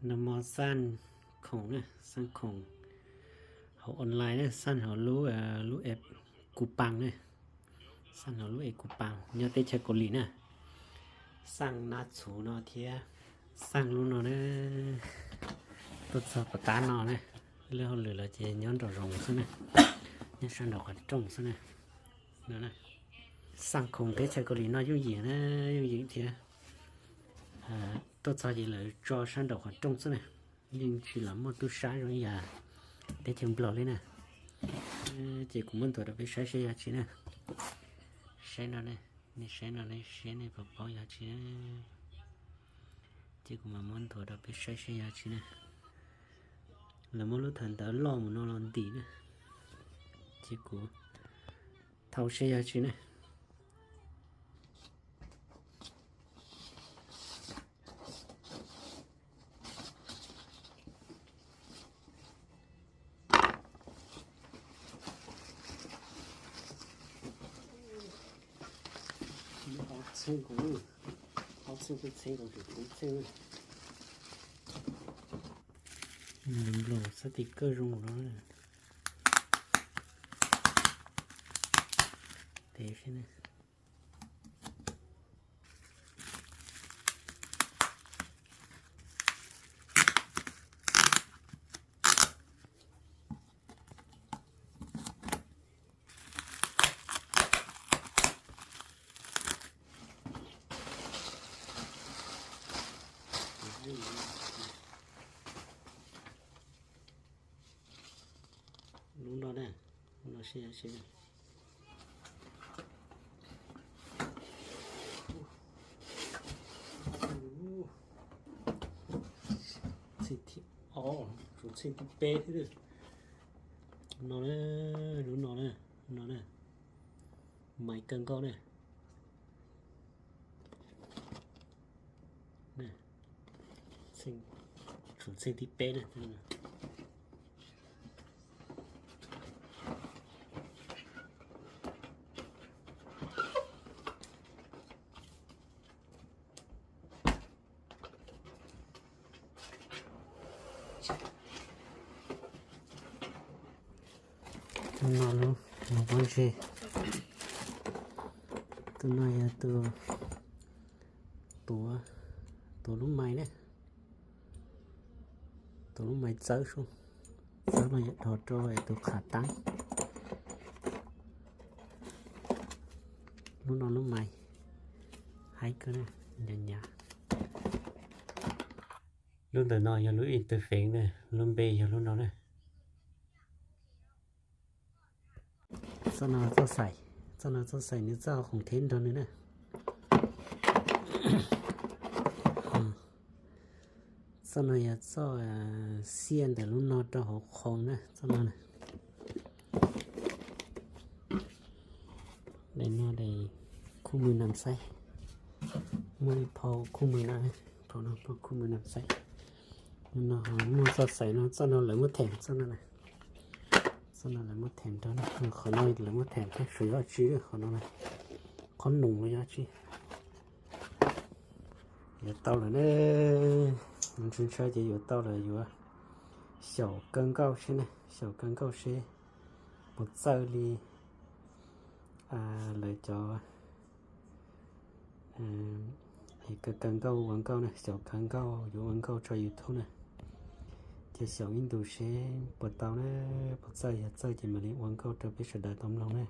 Nag hmo xaj khoom na, xaj khoom hauv online na, xaj hauv lub, lub app Coupang na, xaj hauv lub app Coupang nyob teb chaws Kaus Lim na. Xaj nab txhuv no thiab xaj lub no na, tuaj txog puas tab no na. Lub hauj lwm los ces nyob nraum zoov xwb na, nyob sab nraum qhov rooj xwb na. Xaj khoom teb chaws Kaus Lim no yooj yim na, yooj yim thiab. Tuaj txog ces lawv tso sab nraum qhov rooj xwb na, yeej tsis los muaj tub sab zoo yam teb chaws Nplog li na. Ces kuv muab nthuav rau peb saib seb yog tsi na. Saib no ne, nej saib no ne, seb nej puas paub yog tsi na. Ces kuv mam muab nthuav rau peb saib seb yog tsi na. Lawv muab lub thawv ntawv loj mus no los ntim na, ces kuv thau seb yog tsi na. Nplos xab tis kawj zoo no. Tes seb na. Lub no na, lub no seb yog tsi na. Txheej thib, o, tshuav txheej thib peb thiab. No na, lub no na, no na, mais kawg nkauj na. Tshuav txheej thib peb na. Tus no lub, no pob ntseg. Tus no yog tus tuav, tuav lub mais na. Tus lub mais txawb sub, txawb no yog dhos rau tus qhav taab. Lub no lub mais haib kawg na, nyav nyav. Lub ntawm no yog lub interface na, lub npe yog lub no na. Txoj no txoj xaim, txoj no txoj xaim nws txoj khoom theb nrog nws na. Txoj no yog txoj xiaj ntawm lub no rau hauv khoom na, txoj no na. Daim no daim khub mws nam xaib, muaj ib phau khub mws no, phau no phau khub mws nam xaib. No ho muaj txoj xaim no, txoj no lawv muab them, txoj no na. Txoj no lawv muab them rau, qhov no lawv muab them thiab, tsis yog tsi, qhov no na, qhov noos los yog tsi. Yuav tau lawm ne, ntshaw ntshaw ces yuav tau lawm, yuav xyaum kaw nkauj seb ne, xyaum kaw nkauj seb puas txawj li lawv cov kaw kaw nkauj ua nkauj na, xyaum kaw nkauj yuav ua nkauj tso YouTube na. Ces xyaum ib ntus seb puas tau na, puas txawj, yog txawj ces mam li ua nkauj rau peb sawv daws tau mloog na.